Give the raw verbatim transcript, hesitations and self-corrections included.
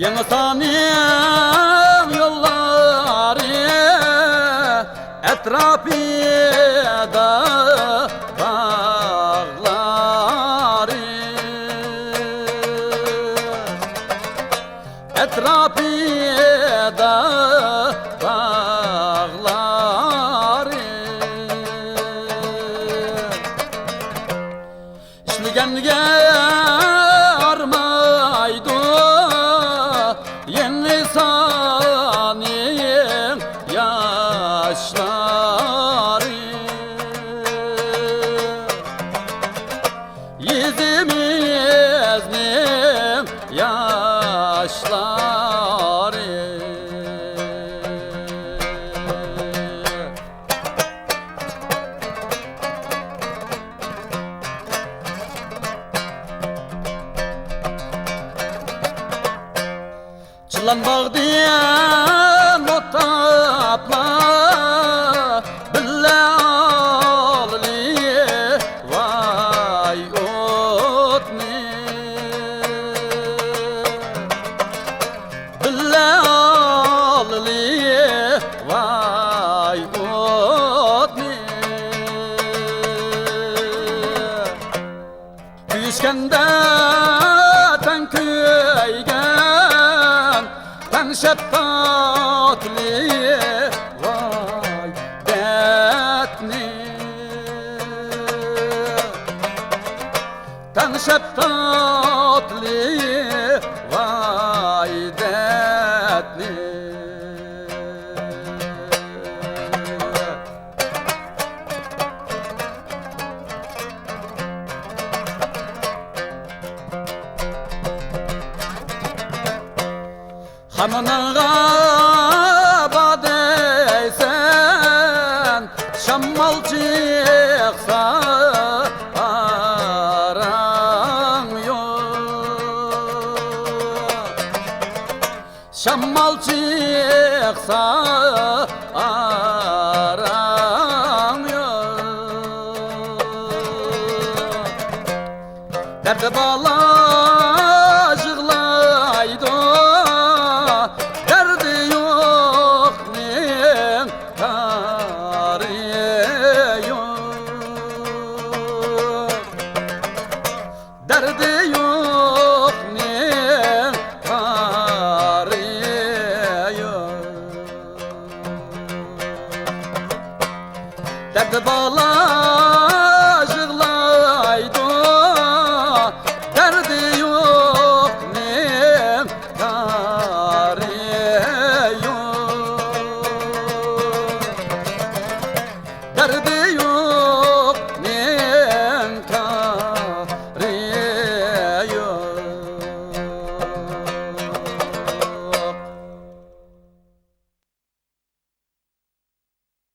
يېڭىسارنىڭ يوللىرى، ئەتراپىدا باغلىرى، ئەتراپىدا باغلىرى. ئىشلىگەنگە ھارمايدۇ يېڭىسارنىڭ ياشلىرى. يېزىمىزنىڭ ياشلىرى. چىلان باغدىن ئوت تاپلا، بىللە ئالىلى ۋاي ئوتنى. بىللە ئالىلى ۋاي ئوتنى. كۆيۈشكەندە تەڭ كۆيگەن، تەڭ شەپقەتلى ۋاي دەردنى. تەڭ شەپقەتلى ۋاي دەردنى. خامىنىڭغا بار دەيسەن، شامال چىقسا ئاراڭ يوق. شامال چىقسا ئاراڭ يوق. دەردى بالا